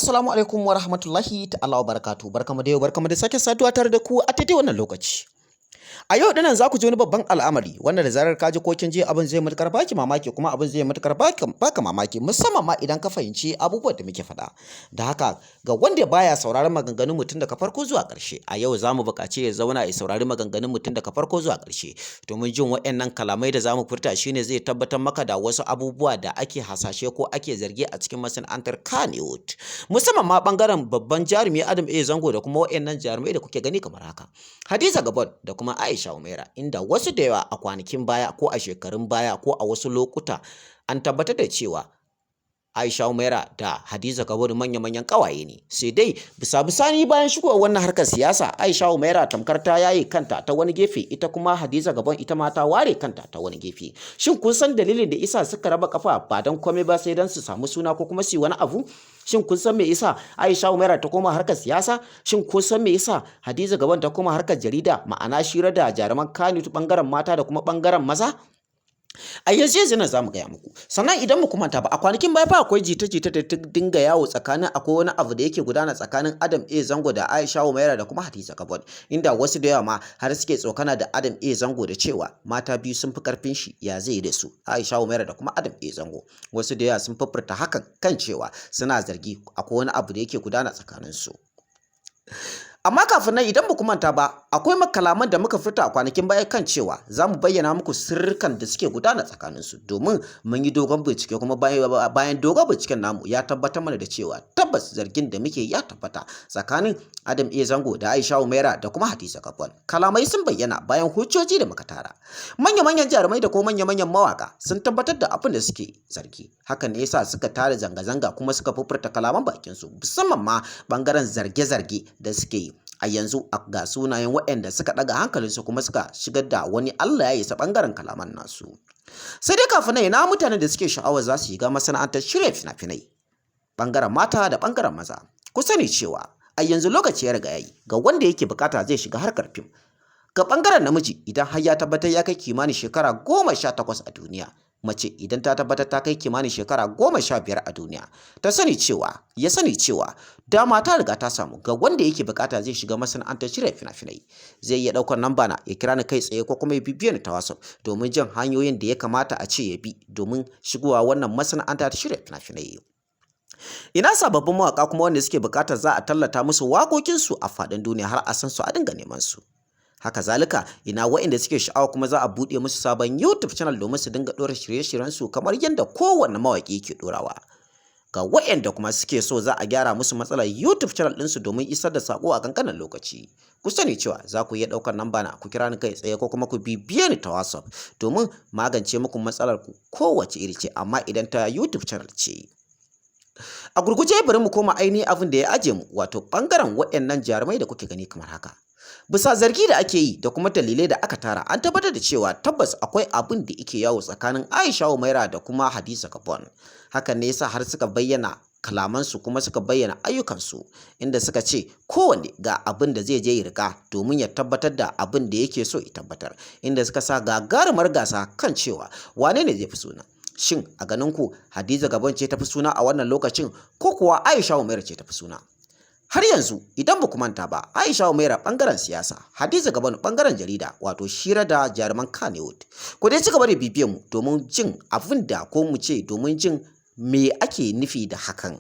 Assalamu alaikum wa rahmatullahi ta'ala wa barakatuh. Barkamu da yau, barkamu da sake saduwa tare da ku a daidai wannan lokaci. A yau dinnan za ku ji wani babban al'amari wanda da zarar ka ji ko kin ji, abin zai matukar baki mamaki, kuma abin zai matukar baka mamaki, musamman ma idan ka fahimci abubuwan da muke faɗa. Da haka, ga wanda baya sauraron maganganun mutum daga farko zuwa ƙarshe, a yau za mu buƙaci ya zauna ya saurari maganganun mutum daga farko zuwa ƙarshe, domin jin waɗannan kalamai da za mu furta shine zai tabbatar maka da wasu abubuwa da ake hasashe ko ake zargi a cikin masana'antar Kannywood. Musamman ma ɓangaren babban jarumi Adam A. Zango da kuma waɗannan jarumai da kuke gani kamar haka: Hadiza Gabon da kuma Aisha Humaira, inda wasu da yawa a kwanakin baya ko a shekarun baya ko a wasu lokuta an tabbatar da cewa Aisha Humaira da Hadiza Gabon manya-manyan ƙawaye ne. Sai dai bisa bisani, bayan shigowar wannan harkar siyasa, Aisha Humaira tamkar ta yaye kanta ta wani gefe, ita kuma Hadiza Gabon ita ma ta ware kanta ta wani gefe. Shin kun san dalilin da isa suka raba kafa? Ba don komai ba sai don su samu suna ko kuma su yi wani abu. Shin kun san me yasa Aisha Humaira ta koma harkar siyasa? Shin kun san me yasa Hadiza Gabon ta koma harkar jarida, ma'ana shira da jaruman Kannywood, bangaren mata da kuma bangaren maza? A yanzu yanzu nan za mu gaya muku. Sannan idan muku manta ba, a kwanakin baya fa akwai jita-jita da ta dinga yawo tsakanin, akwai wani abu da yake gudana tsakanin Adam A Zango da Aisha Humaira da kuma Hadiza Gabon, inda wasu da yawa ma har suke tsokana da Adam A Zango da cewa mata biyu sun fi karfin shi, ya zai yi da su, Aisha Humaira da kuma Adam A Zango. Wasu da yawa sun furta hakan kan cewa suna zargi akwai wani abu da yake gudana tsakanin su. Amma kafin nan, idan ba ku manta ba, akwai kalaman da muka furta a kwanakin baya kan cewa za mu bayyana muku sirrikan da suke gudana tsakaninsu, domin mun yi dogon bincike, kuma bayan dogon binciken namu ya tabbatar mana da cewa tabbas zargin da muke ya tabbata tsakanin Adam A Zango da Aisha Humaira da kuma Hadiza Gabon. Kalamai sun bayyana bayan hujjoji da muka tara. Manya-manyan jarumai da kuma manya-manyan mawaka sun tabbatar da abin da suke zargi. Hakan ne yasa suka tara zanga-zanga kuma suka furta kalaman bakinsu, musamman ma bangaren zarge-zarge da suke yi. A yanzu ga sunayen waɗanda suka ɗaga hankalinsu kuma suka shigar da wani Allah ya isa ɓangaren kalaman nasu. Sai dai kafin nan, ina mutanen da suke sha'awar za su shiga masana'antar shirya fina-finai, ɓangaren mata da ɓangaren maza? Ku sani cewa a yanzu lokaci ya riga yayi ga wanda yake bukata zai shiga harkar fim. Ga ɓangaren namiji, idan har ya tabbatar ya kai kimanin shekara 18 a duniya, mace idan ta tabbatar ta kai kimanin shekara 15 a duniya, ta sani cewa, ya sani cewa dama ta riga ta samu ga wanda yake bukata zai shiga masana'antar shirya fina-finai. Zai iya ɗaukar namba na ya kira ni kai tsaye ko kuma ya bibiye ni ta WhatsApp domin jin hanyoyin da ya kamata a ce ya bi domin shigowa wannan masana'anta ta shirya fina-finai. Ina sababbin mawaka kuma wanda suke bukatar za a tallata musu waƙoƙinsu a faɗin duniya har a san su, a dinga neman su? Haka zalika, ina waɗanda suke sha'awa kuma za a buɗe musu sabon YouTube channel domin su dinga ɗora shirye-shiryen su kamar yadda kowanne mawaƙi yake ɗorawa? Ga waɗanda kuma suke so za a gyara musu matsalar YouTube channel ɗinsu domin isar da saƙo a kankanin lokaci, ku sani cewa za ku iya ɗaukar namba na ku kira ni kai tsaye ko kuma ku bibiye ni ta WhatsApp domin magance muku matsalar ku kowace iri ce, amma idan ta YouTube channel ce. A gurguje bari mu koma ainihin abin da ya aje mu, wato ɓangaren waɗannan jarumai da kuke gani kamar haka. Bisa zargi da ake yi da kuma dalilai da aka tara, an tabbatar da cewa tabbas akwai abin da yake yawo tsakanin Aisha Humaira da kuma Hadiza Gabon. Hakan ne yasa har suka bayyana kalamansu kuma suka bayyana ayyukansu, inda suka ce kowanne ga abin da zai je ya rika domin ya tabbatar da abin da yake so ya tabbatar, inda suka sa gagarumar gasa kan cewa wane ne zai fi suna. Shin a ganin ku, Hadiza Gabon ce tafi suna a wannan lokacin ko kuwa Aisha Humaira ce tafi suna? Har yanzu idan ba ku manta ba, Aisha Humaira bangaren siyasa, Hadiza Gabon bangaren jarida, wato shira da jaruman Kannywood. Ku dai ci gaba da bibiyar mu domin jin abin da, ko mu ce domin jin me ake nufi da hakan.